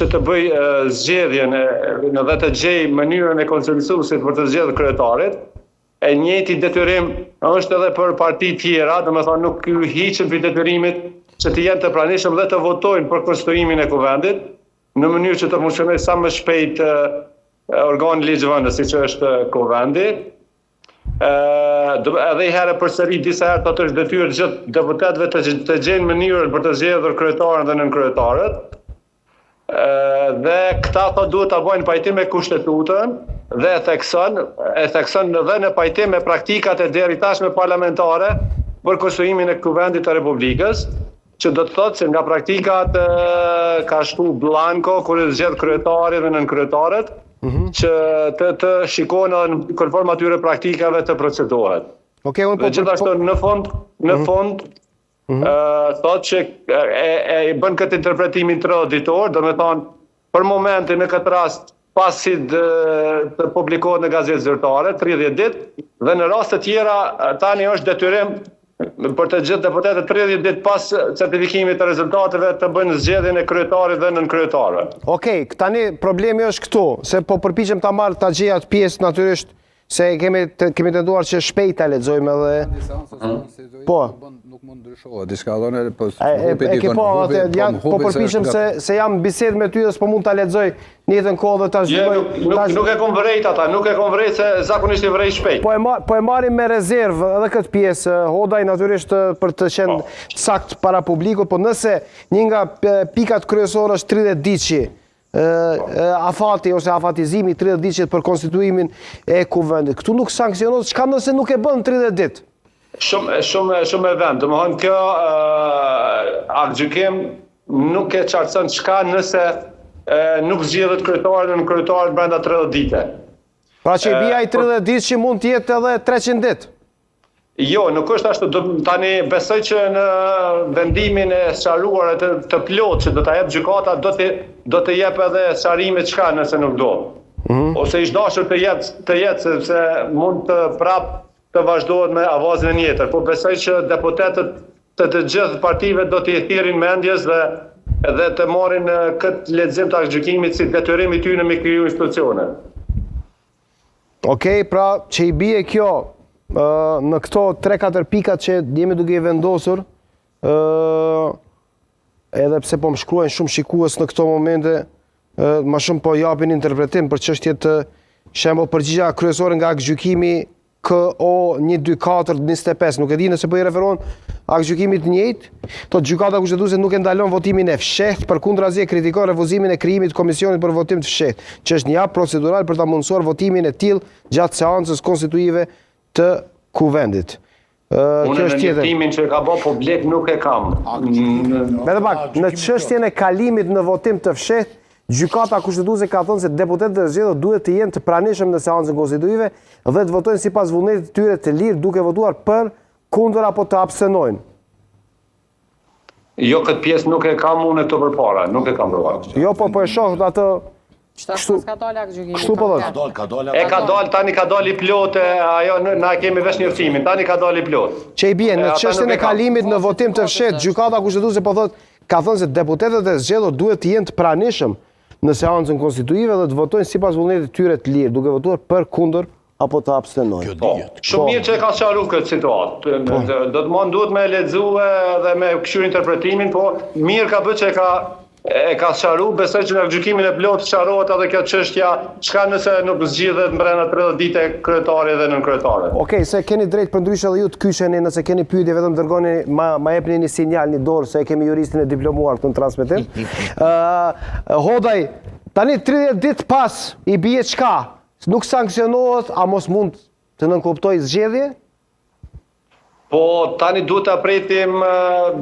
që të bëjë zgjedhjen dhe të gjejë mënyrën e konsensusit për të zgjedhur kryetarit, e njëjti detyrim është edhe për parti tjera, domethënë nuk ju hiqen prej detyrimit që të jenë të pranishëm dhe të votojnë për konstituimin e kuvendit, në mënyrë që të funksionojë sa më shpejt organi ligjvënës, siç është kuvendi. Ë edhe një herë përsëri disa herë thotë është detyrë gjithë deputetëve të të gjejnë mënyrën për të zgjedhur kryetarin dhe nënkryetarët. Ë dhe këta thotë duhet ta bëjnë pajtim me kushtetutën dhe e thekson, e thekson dhe në pajtim me praktikat e deritashme parlamentare për konstituimin e Kuvendit të Republikës, që do të thotë se nga praktikat ka shku blanko kur e zgjedh kryetari dhe nënkryetarët, mm -hmm. që të të shikojnë edhe në konform atyre praktikave të procedohet. Okej, okay, unë po dhe gjithashtu po... në fund, në mm -hmm. fund mm -hmm. thotë që e, e, e bën këtë interpretimin 30 ditor, domethënë për momentin në këtë rast pasi të, të publikohet në gazetë zyrtare, 30 ditë, dhe në raste të tjera tani është detyrim për të gjithë deputetët 30 ditë pas certifikimit të rezultateve të bëjnë zgjedhjen e kryetarit dhe nënkryetarëve. Okej, tani problemi është këtu, se po përpiqem ta marr ta gjej atë pjesë natyrisht Se e kemi kemi tentuar që shpejt ta lexojmë edhe Po. Nuk mund ndryshohet diçka dhënë po hupi e ke po atë po ja po përpiqem se se jam në bisedë me ty dhe s'po mund ta lexoj në njëjtën kohë dhe ta zhvilloj. Nuk, nuk, nuk e kom vërejt ata, nuk e kom vërejt se zakonisht i vërej shpejt. Po e marr po e marrim me rezervë edhe këtë pjesë Hodaj natyrisht për të qenë po. sakt para publikut, po nëse një nga pikat kryesore është 30 ditëshi afati ose afatizimi i 30 ditëshit për konstituimin e kuvendit. Këtu nuk sanksionohet, çka nëse nuk e bën 30 ditë? Shumë shumë shumë me vend. Domethënë kjo aktgjykim nuk e qartëson çka nëse nuk zgjidhet kryetari dhe nënkryetarët brenda 30 dite. Pra që i bie ai 30 ditë që mund të jetë edhe 300 ditë. Jo, nuk është ashtu. Do, tani besoj që në vendimin e sqaruar e të, të plotë që do ta jep gjykata, do të do të jep edhe sqarime çka nëse nuk do. Mm -hmm. Ose ish dashur të jetë, të jetë sepse mund të prap të vazhdohet me avazin e njëjtër. Po besoj që deputetët të të gjithë partive do t'i thirrin mendjes dhe dhe të marrin këtë lexim të aktgjykimit si detyrim i tyre me kriju institucione. Okej, pra që i bie kjo në këto 3-4 pikat që jemi duke i vendosur, ë edhe pse po më shkruajnë shumë shikues në këto momente, ë më shumë po japin interpretim për çështje të shembull përgjigja kryesore nga aktgjykimi KO 124 25, nuk e di nëse po i referohen aktgjykimit të njëjtë, thotë gjykata kushtetuese nuk e ndalon votimin e fshehtë, përkundrazi e kritikon refuzimin e krijimit të komisionit për votim të fshehtë, që është një hap procedural për ta mundësuar votimin e tillë gjatë seancës konstituive të kuvendit. Ë, kjo është tjetër. Unë që ka bë publik nuk e kam. Vetëm pak, në çështjen e kalimit në votim të fshehtë, Gjykata Kushtetuese ka thënë se deputetët e zgjedhur duhet të jenë të pranishëm në seancën konstituive dhe të votojnë sipas vullnetit të tyre të lirë duke votuar për, kundër apo të abstenojnë. Jo, këtë pjesë nuk e kam unë këtu përpara, nuk e kam përpara. Jo, po po e shoh atë Kështu ka dalë aktgjykimi. Kështu po thotë. Ka dalë, ka dalë. E ka dalë tani ka dalë i plotë, ajo na kemi veç njoftimin, tani ka dalë i plotë. Që i bie në çështjen e kalimit në votim të fshehtë, Gjykata Kushtetuese po thotë ka thënë se deputetët e zgjedhur duhet të jenë të pranishëm në seancën konstituive dhe të votojnë sipas vullnetit të tyre të lirë, duke votuar për, kundër apo të abstenojnë. Kjo po, dihet. Shumë mirë që e ka sqaru këtë situatë. Po. Do të mund duhet me lexu dhe me kqyr interpretimin, po mirë ka bë që e ka e ka sqaru, besoj që në gjykimin e plotë sqarohet edhe kjo çështja, çka nëse nuk zgjidhet mbrenda 30 dite kryetari dhe nënkryetari. Okej, se keni drejt përndryshe edhe ju të kyçeni, nëse keni pyetje vetëm dërgoni, ma, ma jepni një sinjal, një dorë, se e kemi juristin e diplomuar këtu në transmetim. Ë Hodaj, tani 30 ditë pas i bie çka? Nuk sanksionohet, a mos mund të nënkuptojë zgjedhje? Po, tani duhet ta pretim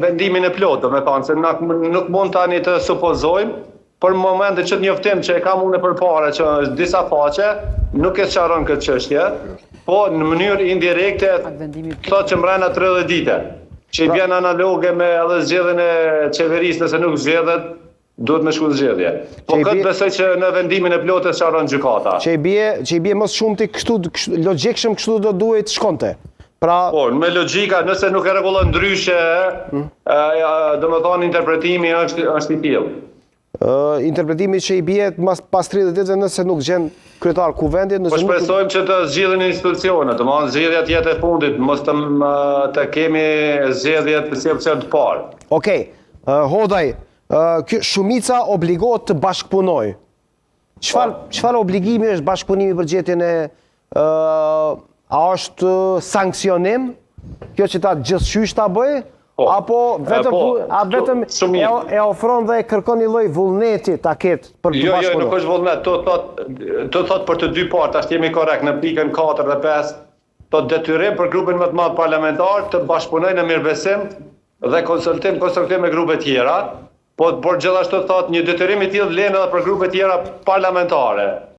vendimin e plotë, domethënë, se nuk mund tani të supozojmë, për momentin qët njoftim që e kam unë përpara, që është disa faqe, nuk e sqaron këtë çështje, po në mënyrë indirekte thotë që mbrenda 30 dite, që i pra- bjen analoge me edhe zgjedhjen e qeverisë nëse nuk zgjedhet, Duhet me shku në zgjedhje. Po këtë besoj që në vendimin e plotë e sqaron gjykata. Që i bie, që i bie më së shumti kështu, kështu logjikshëm kështu do duhej të shkonte. Pra Po, me logjika, nëse nuk e rregullon ndryshe, hmm. domethënë interpretimi është është i tillë. Interpretimi që i bie mas pas 30 ditëve nëse nuk gjen kryetar kuvendit, nëse po nuk shpresojmë që të zgjidhen institucionet, domethënë zgjedhja të jetë e fundit, mos të të kemi zgjedhje të si opsion të parë. Okej. Hodaj, kjo shumica obligohet të bashkëpunojë. Çfarë po. çfarë obligimi është bashkëpunimi për gjetjen e ë a është sanksionim kjo që ta gjithqysh ta bëj po. apo vetëm po, a vetëm e, e ofron dhe e kërkon një lloj vullneti ta ketë për të jo, Jo, nuk është vullnet, do thot do thot për të dy palët, tash jemi korrekt në pikën 4 dhe 5, thot detyrim për grupin më të madh parlamentar të bashkëpunojë në mirëbesim dhe konsultim konstruktiv me grupe tjera, Po, por gjithashtu thotë një detyrim i tillë vlen edhe për grupe tjera parlamentare.